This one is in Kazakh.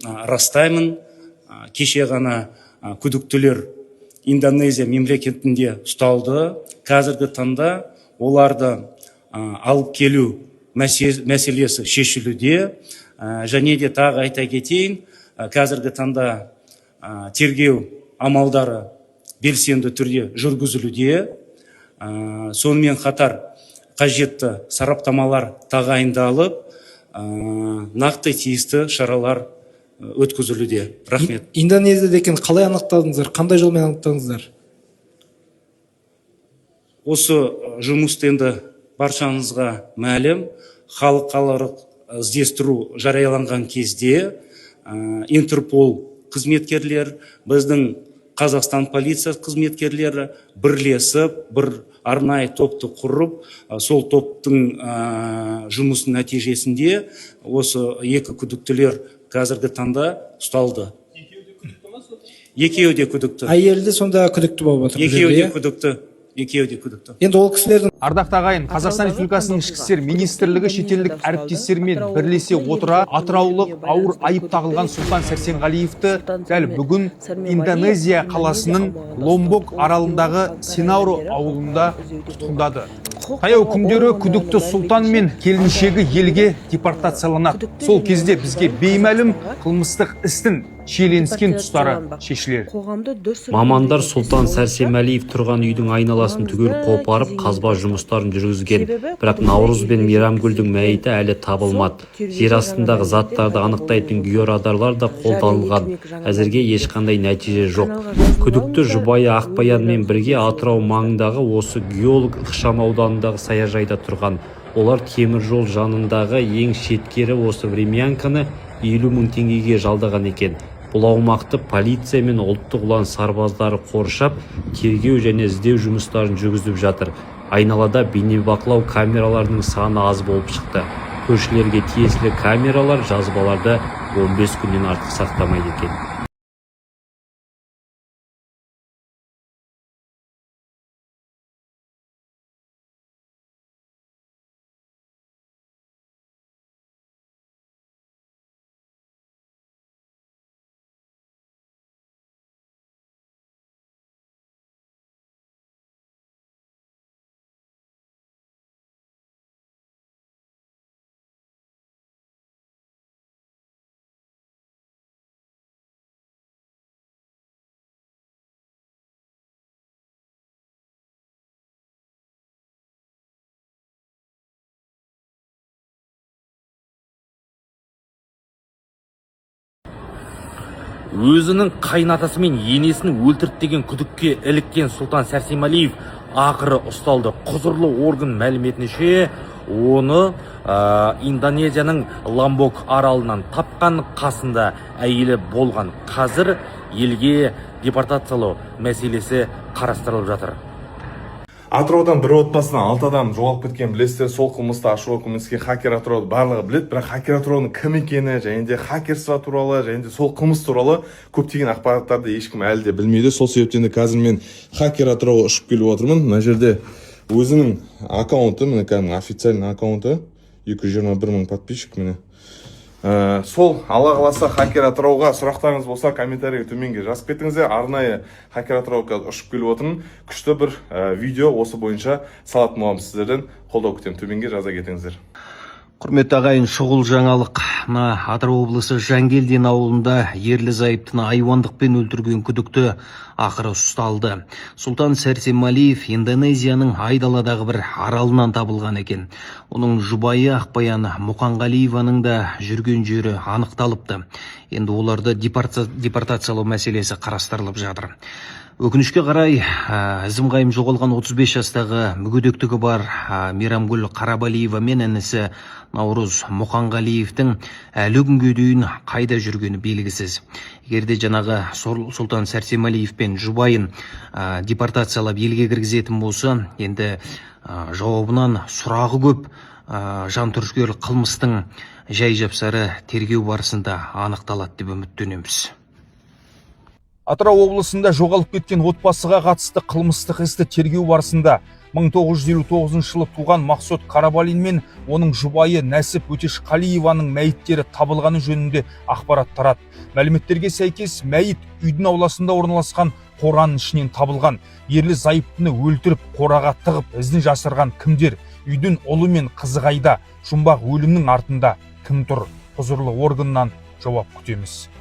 растаймын. Кеше ғана күдіктілер Индонезия мемлекетінде ұсталды. Қазіргі таңда оларды алып келу мәселесі шешілуде. Және де тағы айта кетейін, қазіргі таңда тергеу амалдары белсенді түрде жүргізілуде. Сонымен қатар қажетті сараптамалар тағайындалып, нақты тиісті шаралар өткізілуде. Рахмет. Индонезияда екен, қалай анықтадыңыздар, қандай жолмен анықтадыңыздар? Осы жұмысты енді баршаңызға мәлім, халықаралық іздестіру жарияланған кезде Интерпол қызметкерлер, біздің Қазақстан полиция қызметкерлері бірлесіп, бір арнайы топты құрып, сол топтың жұмысының нәтижесінде осы екі күдіктілер қазіргі таңда ұсталды. Екеуі де күдікті. Әйелі де сонда күдікті болып отыр бұл Екеуі жерде, де иә? күдікті, екеуі де күдікті. Енді ол кісілердің Ардақты ағайын, Қазақстан Атыраудағы Республикасының қанды Ішкі оқиға. істер министрлігі Күдікті шетелдік Индонезияда ұсталды. әріптестерімен Атырау бірлесе облысында отыра ерлі атыраулық зайыптының ауыр байланысты айып тағылған күдікті Сұлтан Сәрсенғалиевті Сұлтан дәл бүгін Сәрменғалиев Индонезия Индонезия қаласының аумағында Ломбок ұсталды. Ол аралындағы қаңтар Синауро айынан бері ауылында халықаралық іздеуде болған. тұтқындады. Құқық Таяу қорғау күндері органдарының күдікті Сұлтан мен мәліметінше, келіншегі аталған елге депортацияланады. күдікті Сол және кезде оның бізге жұбайы беймәлім Қазақстанға қылмыстық істің шиеленіскен тұстары депортацияланбақ. шешілер. Қоғамды дүр сілкіндірген Мамандар іс Сұлтан бойынша Сәрсемәлиев тұрған үйдің айналасын түгел маңызды қопарып, кезеңге қазба тоқталды. жұмыстарын жүргізген. Себебі Бірақ күдікті Наурыз бен елге Мейрамгүлдің жеткізілген мәйіті әлі табылмады. соң тергеуде Жер жаңа астындағы мәліметтер заттарды пайда анықтайтын болуы мүмкін. георадар да Жария қолданылған. етілмек жаңа Әзірге мәліметтер. ешқандай нәтиже жоқ. Каналға жазылып Күдікті алыңыздар, жұбайы Ақбаянмен өңірлерді бірге Атырау көрсетіңіздер. маңындағы осы Геолог ықшам ауданындағы саяжайда тұрған. Олар темір жол жанындағы ең шеткері осы времянканы 50 мың теңгеге жалдаған екен. Бұл аумақты полиция мен ұлттық ұлан сарбаздары қоршап, тергеу және іздеу жұмыстарын жүргізіп жатыр. Айналада бейнебақылау камераларының саны аз болып шықты. Көршілерге тиесілі камералар жазбаларды 15 күннен артық сақтамайды екен. Өзінің қайынатасы мен енесін өлтірді деген күдікке іліккен Сұлтан Сәрсенәлиев ақыры ұсталды. Құзырлы орган мәліметінше, оны Индонезияның Ламбок аралынан тапқан, қасында әйелі болған. Қазір елге депортациялау мәселесі қарастырылып жатыр. Атыраудан бір отбасынан алты адам жоғалып кеткен, білесіздер. Сол қылмысты ашуға көмектескен Хакер Атырауды барлығы біледі, бірақ Хакер Атыраудың кім екені және де хакерство туралы және де сол қылмыс туралы көптеген ақпараттарды ешкім әлі де білмейді. Сол себептен де қазір мен Хакер Атырауға ұшып келіп отырмын. Мына жерде өзінің аккаунты, міне, кәдімгі официальный аккаунты, 221 мың подписчик, міне. Сол Алла қаласа, Хакер Атырауға сұрақтарыңыз болса, комментарийге төменге жазып кетіңіздер. Арнайы Хакер Атырауға қазір ұшып келіп отырмын. Күшті бір видео осы бойынша салатын боламыз. Сіздерден қолдау күтемін, төменге жаза кетіңіздер. Құрметті ағайын, шұғыл жаңалық. Мына Атырау облысы Жангелдин ауылында ерлі зайыптыны айуандықпен өлтірген күдікті ақыры ұсталды. Сұлтан Сәрсенәлиев Индонезияның айдаладағы бір аралынан табылған екен. Оның жұбайы Ақбаян Мұқанғалиеваның да жүрген жері анықталыпты. Енді оларды депортациялау мәселесі қарастырылып жатыр. Өкінішке қарай, ізім-ғайым жоғалған 35 жастағы мүгедектігі бар Мейрамгүл Қарабалиева мен інісі Наурыз Мұқанғалиевтің әлі күнге дейін қайда жүргені белгісіз. Егер де жаңағы Сұлтан Сәрсенәлиев пен жұбайын депортациялап елге кіргізетін болса, енді жауабынан сұрағы көп жантүршігерлік қылмыстың жай жапсары тергеу барысында анықталады деп үміттенеміз. Атырау облысында жоғалып кеткен отбасыға қатысты қылмыстық істі тергеу барысында 1959 жылы туған Мақсот Қарабалин мен оның жұбайы Нәсіп Өтешқалиеваның мәйіттері табылғаны жөнінде ақпарат тарады. Мәліметтерге сәйкес, мәйіт үйдің ауласында орналасқан қораның ішінен табылған. Ерлі зайыптыны өлтіріп, қораға тығып, ізін жасырған кімдер? Үйдің ұлы мен қызы қайда? Жұмбақ өлімнің артында кім тұр? Құзырлы органнан жауап күтеміз.